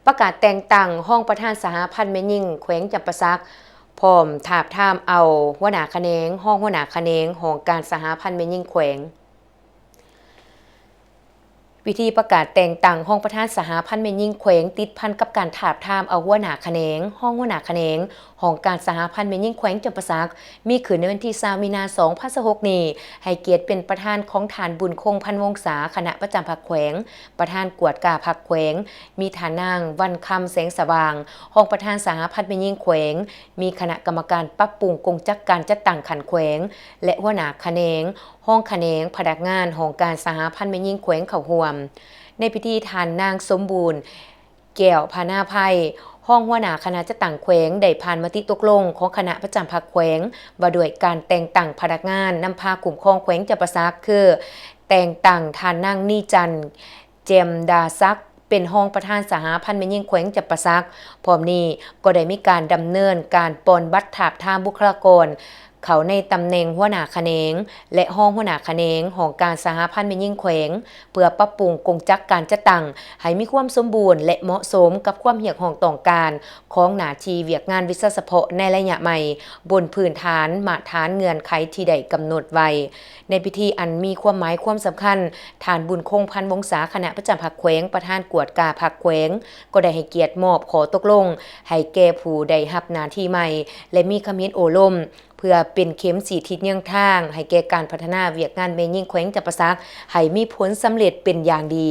ປະກາດແຕ່ງຕັ້ງຮອງປະທານສະຫະພັນແມ່ຍິງແຂວງຈຳປາສັກ ພ້ອມທາບທາມເອົາຫົວໜ້າຂະແໜງ, ຮອງຫົວໜ້າຂະແໜງ, ຫ້ອງການສະຫະພັນແມ່ຍິງແຂວງ. ພິທີປະກາດແຕ່ງຕັ້ງຮອງປະທານສະຫະພັນແມ່ຍິງແຂວງ ຕິດພັນກັບການທາບທາມເອົາຫົວໜ້າຂະແໜງ, ຮອງຫົວໜ້າຂະແໜງ, ຫ້ອງການສະຫະພັນແມ່ຍິງແຂວງຈຳປາສັກ ມີຂຶ້ນໃນວັນທີຊາວ ມີນາ ສອງພັນຊາວຫົກນີ້ ໃຫ້ກຽດເປັນປະທານຂອງທ່ານ ບຸນຄົງ ພັນວົງສາ ຄະນະປະຈຳພັກແຂວງ, ປະທານກວດກາພັກແຂວງ, ມີທ່ານນາງ ວັນຄຳ ແສງສະຫວ່າງ ຮອງປະທານສະຫະພັນແມ່ຍິງແຂວງ, ມີຄະນະກຳມະການປັບປຸງກົງຈັກການຈັດຕັ້ງຂັ້ນແຂວງ ແລະ ຫົວໜ້າຂະແໜງ, ຮອງຂະແໜງ, ພະນັກງານຫ້ອງການສະຫະພັນແມ່ຍິງແຂວງເຂົ້າຮ່ວມ. ໃນພິທີ ທ່ານນາງ ສົມບູນ ແກ້ວພານາໄພ ຮອງຫົວໜ້າຄະນະຈັດຕັ້ງແຂວງ ໄດ້ຜ່ານມະຕິຕົກລົງຂອງຄະນະປະຈຳພັກແຂວງ ວ່າດ້ວຍການແຕ່ງຕັ້ງພະນັກງານນຳພາຄຸ້ມຄອງແຂວງຈຳປາສັກ ຄື ແຕ່ງຕັ້ງທ່ານນາງ ນີຈັນ ແຈ່ມດາສັກ ເປັນຮອງປະທານສະຫະພັນແມ່ຍິງແຂວງຈຳປາສັກ. ພ້ອມນີ້ກໍໄດ້ມີການດຳເນີນການປ່ອນບັດທາບທາມບຸກຄະລາກອນ ເຂົ້າໃນຕຳແໜ່ງຫົວໜ້າຂະແໜງ ແລະ ຮອງຫົວໜ້າຂະແໜງຫ້ອງການສະຫະພັນແມ່ຍິງແຂວງ ເພື່ອປັບປຸງກົງຈັກການຈັດຕັ້ງໃຫ້ມີຄວາມສົມບູນ ແລະ ເໝາະສົມກັບຄວາມຮຽກຮ້ອງຕ້ອງການຂອງໜ້າທີ່ວຽກງານວິຊາສະເພາະໃນໄລຍະໃໝ່ ບົນພື້ນຖານມາດຖານເງື່ອນໄຂທີ່ໄດ້ກຳນົດໄວ້. ໃນພິທີອັນມີຄວາມໝາຍຄວາມສຳຄັນ, ທ່ານ ບຸນຄົງ ພັນວົງສາ ຄະນະປະຈຳພັກແຂວງ, ປະທານກວດກາພັກແຂວງ ກໍໄດ້ໃຫ້ກຽດມອບຂໍ້ຕົກລົງໃຫ້ແກ່ຜູ້ໄດ້ຮັບໜ້າທີ່ໃໝ່ ແລະ ມີຄຳເຫັນໂອ້ລົມ ເພື່ອເປັນເຂັມຊີ້ທິດແນວທາງໃຫ້ແກ່ການພັດທະນາວຽກງານແມ່ຍິງແຂວງຈຳປາສັກໃຫ້ມີຜົນສຳເລັດເປັນຢ່າງດີ.